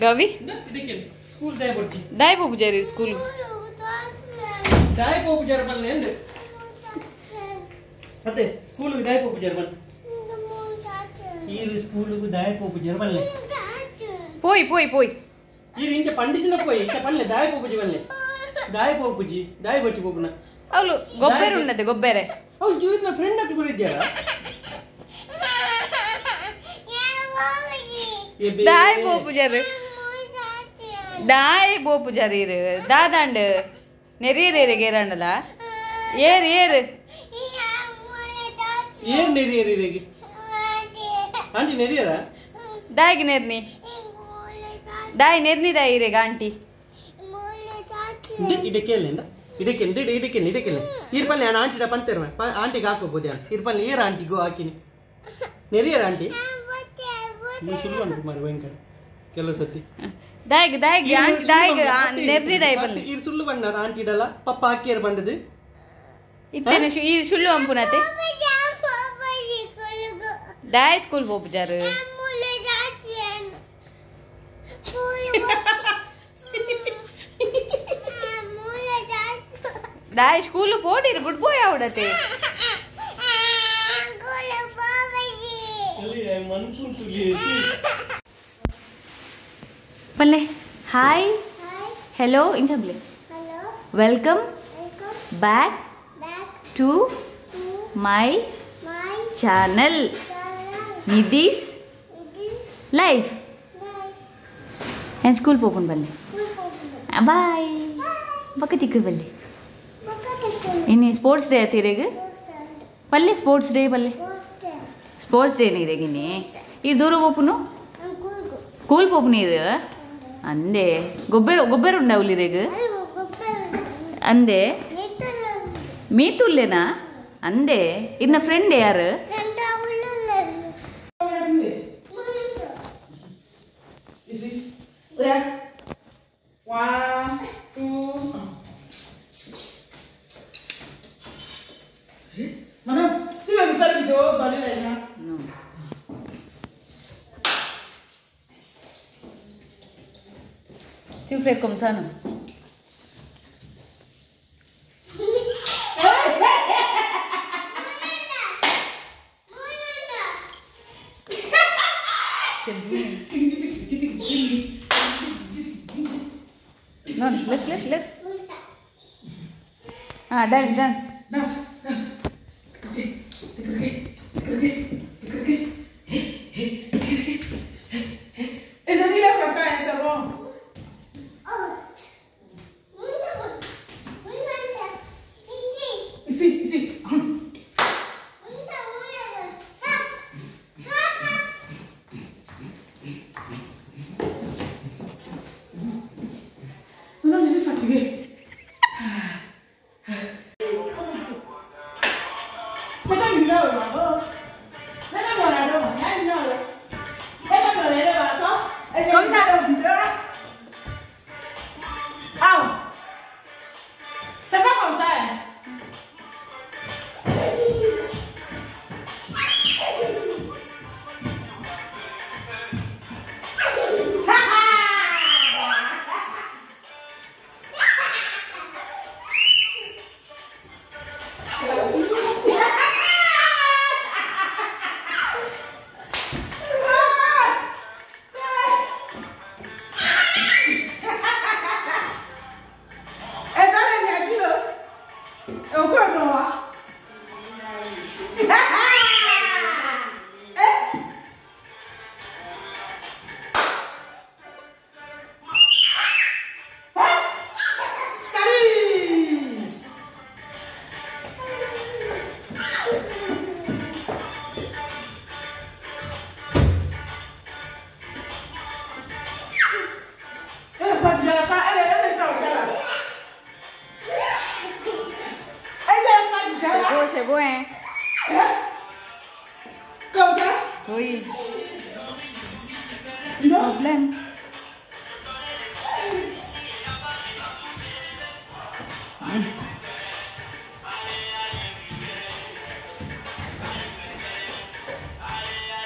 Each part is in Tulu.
ರವಿ ಸ್ಕೂಲ್ ದಾಯ ಬರ್ಚಿ ದಾಯ ಪೋಪುಜಾರಿ ಸ್ಕೂಲ್ ದಾಯ ಪೋಪುಜಾರ ಬಲ್ಲೆ ಎಂದೆ ಮತ್ತೆ ಸ್ಕೂಲ್ ದಾಯ ಪೋಪುಜಾರ ಬಲ್ಲೆ ಈರು ಸ್ಕೂಲ್ ದಾಯ ಪೋಪುಜಾರ ಬಲ್ಲೆ ಪೋಯ್ ಪೋಯ್ ಪೋಯ್ ಈರು ಇಂಚ ಪಂಡಿಜಿನ ಪೋಯ್ ಇಂಚ ಪಲ್ಲೆ ದಾಯ ಪೋಪುಜಿ ಬಲ್ಲೆ ದಾಯ ಪೋಪುಜಿ ದಾಯ ಬರ್ಚಿ ಪೋಪುನ ಅವಳು ಗೊಬ್ಬರ ಉಣ್ಣದೆ ಗೊಬ್ಬರ ಅವಳು ಜೂಯಿನ ಫ್ರೆಂಡ್ ಅಕ್ಕೆ ಬರಿದ್ಯಾರ ದಾಯ ಪೋಪುಜಾರ ದಾಯ ಪೋಪುಜಾರ ಇರು ದಾದಾಂಡ್ ನೆರಿಯರೇರೆ ಗೇರಾಂಡಲ ಏರ್ ಏರ್ ಏರ್ ನೆರಿಯರೇಗೆ ಆಂಟಿ ನೆರಿಯರ ದಾಯಿಗೆ ನೆರ್ನಿ ದಾಯಿ ನೆರ್ನಿ ದಾಯಿ ಇರೇಗ ಆಂಟಿ ಇಡಕೇಲಿಂದ ಇಡಕೇಲಿ ಇಡಕೇಲಿ ಇಡಕೇಲಿ ಇರ್ಪಲ್ಲೆ ನಾನು ಆಂಟಿಡ ಪಂತೇರ್ಮ ಆಂಟಿಗೆ ಹಾಕೋಬೋದು ಯಾರು ಇರ್ಪಲ್ಲೆ ಏರ್ ಆಂಟಿಗೂ ಹಾಕಿನಿ ನೆರಿಯರ ಆಂಟಿ ನೀವು ಸುಳ್ಳು ಅನ್ಕುಮಾರ್ ಭಯಂಕರ ಕೆಲವು ಸತಿ ದಾಯಿಗೆ ದಾಯಿಗೆ ಆಂಟಿ ದಾಯಿಗೆ ನೆರ್ನಿ ದಾಯಿ ಬಲ್ಲೆ ಈ ಸುಳ್ಳು ಬಣ್ಣದ ಆಂಟಿ ಇಡಲ್ಲ ಪಪ್ಪ ಹಾಕಿಯರ್ ಬಂದದು ಇತ್ತೇನೆ ಈ ಸುಳ್ಳು ಅಂಪುನತೆ ದಾಯಿ ಸ್ಕೂಲ್ ಪೋಪುಜಾರು ದಾಯಿ ಸ್ಕೂಲ್ ಪೋಡಿರು ಗುಡ್ ಬಾಯ್ ಆವಡತೆ ಪಲ್ಲೆ ಹಾಯ್ ಹೆಲೋ ಇಂಚಬ್ಲೆ welcome back to my channel Nidhi's life. ಏನು ಸ್ಕೂಲ್ ಪೋಪುನ್ ಬಲ್ಲೆ ಬಾಯ್ ಬಕ್ಕ ತಿಕ್ಕು ಬಲ್ಲೆ ಇನ್ನು ಸ್ಪೋರ್ಟ್ಸ್ ಡೇ ಆತೀರೇಗ ಪಲ್ಲೆ ಸ್ಪೋರ್ಟ್ಸ್ ಡೇ ಪಲ್ಲೆ ಸ್ಪೋರ್ಟ್ಸ್ ಡೇ ನೀರೇಗ ಇನ್ನಿ ಇದು ದೂರ ಪೋಪುನು ಕೂಲ್ ಪೋಪು ನೀರು ಅಂದೆ ಗೊಬ್ಬರ ಗೊಬ್ಬರ ಉಂಡವುಲಿರೇಗ ಅಂದೆ ಮೀತುಲ್ಲೇನಾ ಅಂದೆ ಇನ್ನ ಫ್ರೆಂಡ್ ಯಾರು Yeah. 1, 2. Madame, tu veux me faire une vidéo donner les gens? Non. Tu fais comme ça, non? C'est bon. No, less, less, less. Ah, dance, dance. Dance, dance. Okay, okay, okay, okay. Et j'ai dit là, papa, c'est bon. Ici, ici. Madame, je suis fatiguée. Comme ça. Ah, c'est pas comme ça. Hein. C'est beau, hein? Comme ça? Oui. Non. Problème.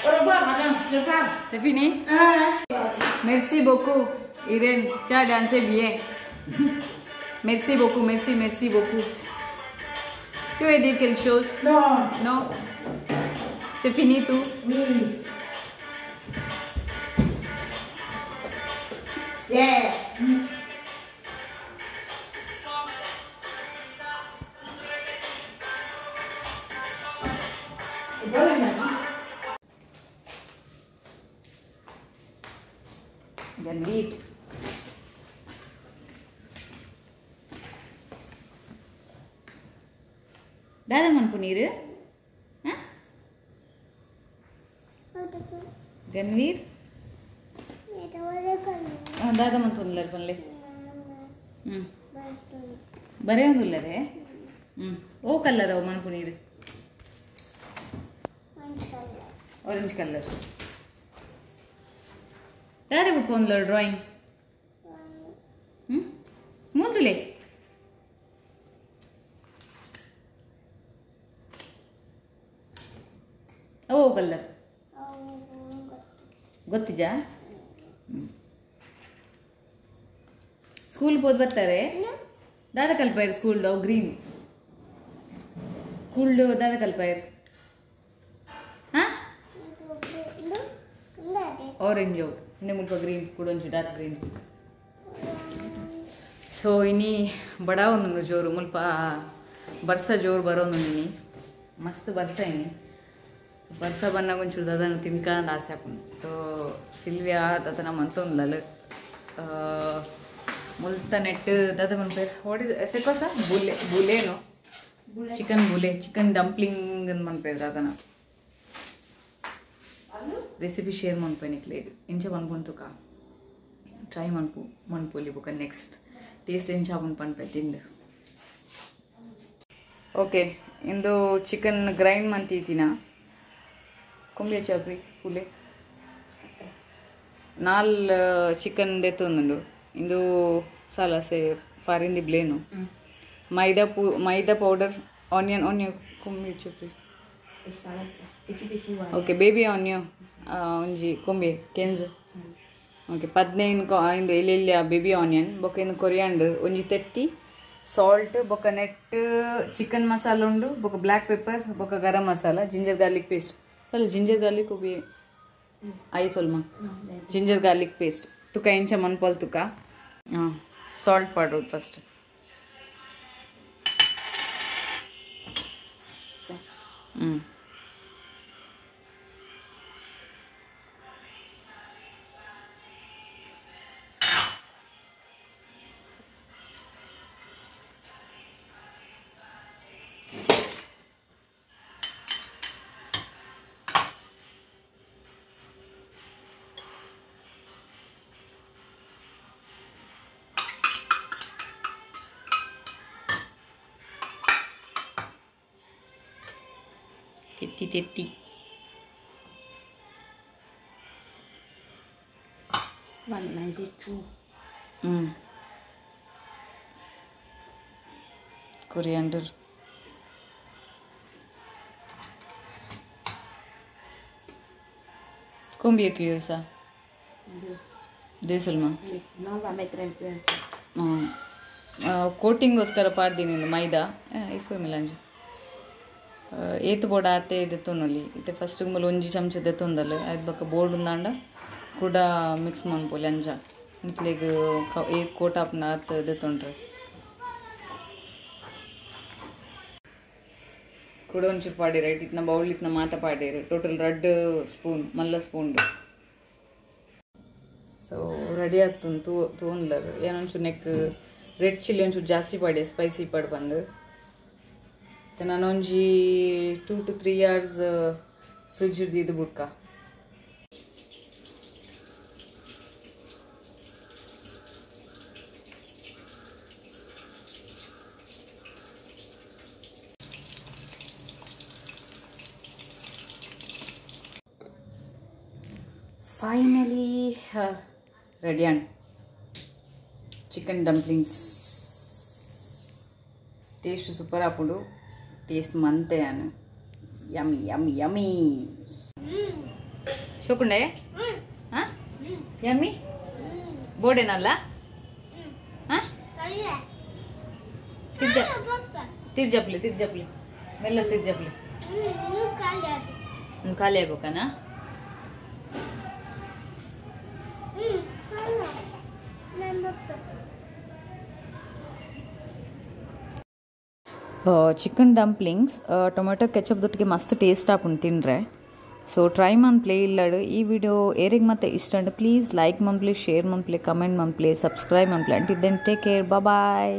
Au revoir, madame. Je pars. C'est fini? Ah. Merci beaucoup, Irène. Tu as dansé bien. Merci beaucoup, merci, merci beaucoup. Tu veux dire quelque chose? Non. Non? C'est fini tout? Oui. Yeah. Ganveer. दादा मन पनीर गणवीर दादा मन तुल्लर पनले बरे तुल्लरे ओ कलर अव मन पनीर ऑरेंज कलर दादा बुट ड्राइंग मूल तुले ಓ ಕಲರ್ ಗೊತ್ತಿಜಾ? ಸ್ಕೂಲ್ ಹೋದ್ ಬರ್ತಾರೆ ದಾದ ಕಲ್ಪಾಯರ್ ಸ್ಕೂಲ್ ಗ್ರೀನ್ ಸ್ಕೂಲ್ ದಾದ ಕಲ್ಪಾಯರ್ ಆರೆಂಜ್ ಮುಲ್ಪ ಗ್ರೀನ್ ಕೂಡ ಒಂಚು ಡಾರ್ಕ್ ಗ್ರೀನ್. ಸೊ ಇನಿ ಬಡ ಒಂದು ಜೋರು ಮುಲ್ಪ ಬರ್ಸ ಜೋರು ಬರೋನು ಇನಿ ಮಸ್ತ್ ಬರ್ಸ ಇನಿ ಬರ್ಸ ಬನ್ನಾಗ ಒಂಚೂರು ದಾದನ ತಿನ್ಕಂದು ಆಸೆ ಆಪುಂಡು. ಸೊ ಸಿಲ್ವಿಯಾ ದಾದನ ಮಂತೊಂದ್ಲಲ್ ಮುಲ್ತ ನೆಟ್ ದಾದ ಮನ್ಪೇರ್ what is ಸೆಕೋಸ ಬುಲೆ ಬುಲೇನು chicken ಬುಲೆ chicken dumpling ಅಂದ್ ಮನ್ಪೇರ್ ದಾದನ ರೆಸಿಪಿ ಶೇರ್ ಮನ್ಪೆ ನಿಕ್ಲೇಗ್ ಇಂಚ ಮನ್ಪುಂಟುಕ ಟ್ರೈ ಮನ್ಪು ಮನ್ಪೊಲಿ ಬೊಕ ನೆಕ್ಸ್ಟ್ ಟೇಸ್ಟ್ ಎಂಚ ಆಪುಂಡು ಪನ್ಪೆ ತಿಂದು. ಓಕೆ ಇಂದು ಚಿಕನ್ ಗ್ರೈಂಡ್ ಮಂತೀತಿನ ಕೊಂಬೆ ಚಾಪ್ರಿ ಪುಲೆ ನಾಲ್ ಚಿಕನ್ ದೆತ್ತೊಂದುಂಡು ಇಂದು ಸಾಲಸೆ ಫಾರಿನ್ the ಬ್ಲೇನು maida maida powder onion onion ಕೊಂಬೆ ಚಾಪ್ರಿ ಓಕೆ ಬೇಬಿ ಆನಿಯನ್ ಒಂಜಿ ಕೊಂಬೆ ಕೆಂಜ್ ಓಕೆ ಪದ್ನೈನ್ ಇಂದು ಎಲ್ಲೆಲ್ಲ ಬೇಬಿ ಆನಿಯನ್ ಬೊಕ್ಕ ಇಂದು ಕೊರಿಯಾಂಡರ್ ಒಂಜಿ ತೆತ್ತಿ ಸಾಲ್ಟ್ ಬೊಕ್ಕ ನೆಟ್ ಚಿಕನ್ ಮಸಾಲ ಉಂಡು ಬೊಕ್ಕ ಬ್ಲ್ಯಾಕ್ ಪೆಪ್ಪರ್ ಬೊಕ್ಕ garam masala ginger garlic paste ಸಲ ಜಿಂಜರ್ ಗಾರ್ಲಿಕ್ ಉಬಿ I ಸೊಲ್ಮ ಜಿಂಜರ್ ಗಾರ್ಲಿಕ್ ಪೇಸ್ಟ್ ತುಕ ಇಂಚ ಮನ್ಪಲ್ ತುಕ ಸಾಲ್ಟ್ ಪಾಡೋದು ಫಸ್ಟ್. ತೆತ್ತಿ ತೆತ್ತಿ coriander Combien de cuillères ça? Deux seulement. Non, on va mettre un peu. ಕೋಟಿಂಗೋಸ್ಕರ ಪಾಡ್ದೀನಿ ಮೈದಾ if ಮಿಲಾಂಜ್ ಏತು ಬೋಡ ಆತೆ ದೆತ್ತೊನೊಲಿ ಇತ್ತೆ ಫಸ್ಟ್ ಮೂಲ ಒಂಜಿ ಚಮಚ ದೆತ್ತೊಂದಲ್ಲ ಐದು ಬೊಕ್ಕ ಬೋರ್ಡ್ ಉಂದಾಂಡ ಕೂಡ ಮಿಕ್ಸ್ ಮನ್ಪೊಲಿ ಅಂಚ ನಿಕ್ಲೆಗ್ ಏತ್ ಕೋಟ್ ಆಪುಂಡ ಆತ್ ದೆತ್ತೊಂಡ್ರೆ ಕೂಡ ಒಂಚೂರು ಪಾಡಿರ ರೈಟ್ ಇತ್ನ ಬೌಲ್ ಇತ್ನ ಮಾತ ಪಾಡಿರು ಟೋಟಲ್ ರಡ್ಡ್ ಸ್ಪೂನ್ ಮಲ್ಲ ಸ್ಪೂನ್. ಸೊ ರೆಡಿ ಆಗ್ತುಂಡು ತೂನ್ಲರ್ ಏನೊಂಚೂರು ನೆಕ್ ರೆಡ್ ಚಿಲ್ಲಿ ಒಂಚೂರು ಜಾಸ್ತಿ ಪಾಡಿ ಸ್ಪೈಸಿ ಪಾಡ್ ಬಂದು ನಾನೊಂಜಿ 2 to 3 hours fridge ಇದು ಬುಡ್ಕ. Finally ready and chicken dumplings taste super ಆಪುಂಡು ಟೇಸ್ಟ್ ಮಂತೆ ಅನು ಯಮ್ಮಿ ಯಮ್ಮಿ ಯಮ್ಮಿ ಶೋಕುಂಡೆ ಯಮ್ಮಿ. ಬೋಡೆನಲ್ಲ ಹಾ ತಿರ್ಜ ತಿರ್ಜಪ್ಲಿ ತಿರ್ಜಪ್ಲಿ ಮೆಲ್ಲ ತಿರ್ಜಪ್ಲಿ ಖಾಲಿ ಆಗೋಕನಾ ಚಿಕನ್ ಡಂಪ್ಲಿಂಗ್ಸ್ ಟೊಮೆಟೊ ಕೆಚಪ್ ದೊಟ್ಟಿಗೆ ಮಸ್ತ್ ಟೇಸ್ಟ್ ಆಪುಂಡು ತಿಂಡ್ರೆ ಸೊ ಟ್ರೈ ಮನ್ಪ್ಲೆ ಇಲ್ಲಡು ಈ ವಿಡಿಯೋ ಏರಿಗೆ ಮತ್ತೆ ಇಷ್ಟ ಪ್ಲೀಸ್ ಲೈಕ್ ಮನ್ಪ್ಲೆ ಶೇರ್ ಮನ್ಪ್ಲೆ ಕಮೆಂಟ್ ಮನ್ಪ್ಲೆ ಸಬ್ಸ್ಕ್ರೈಬ್ ಮನ್ಪ್ಲೆ ಅಂಟಿದ್ದೇನೆ ಟೇಕ್ ಕೇರ್ ಬಾಯ್.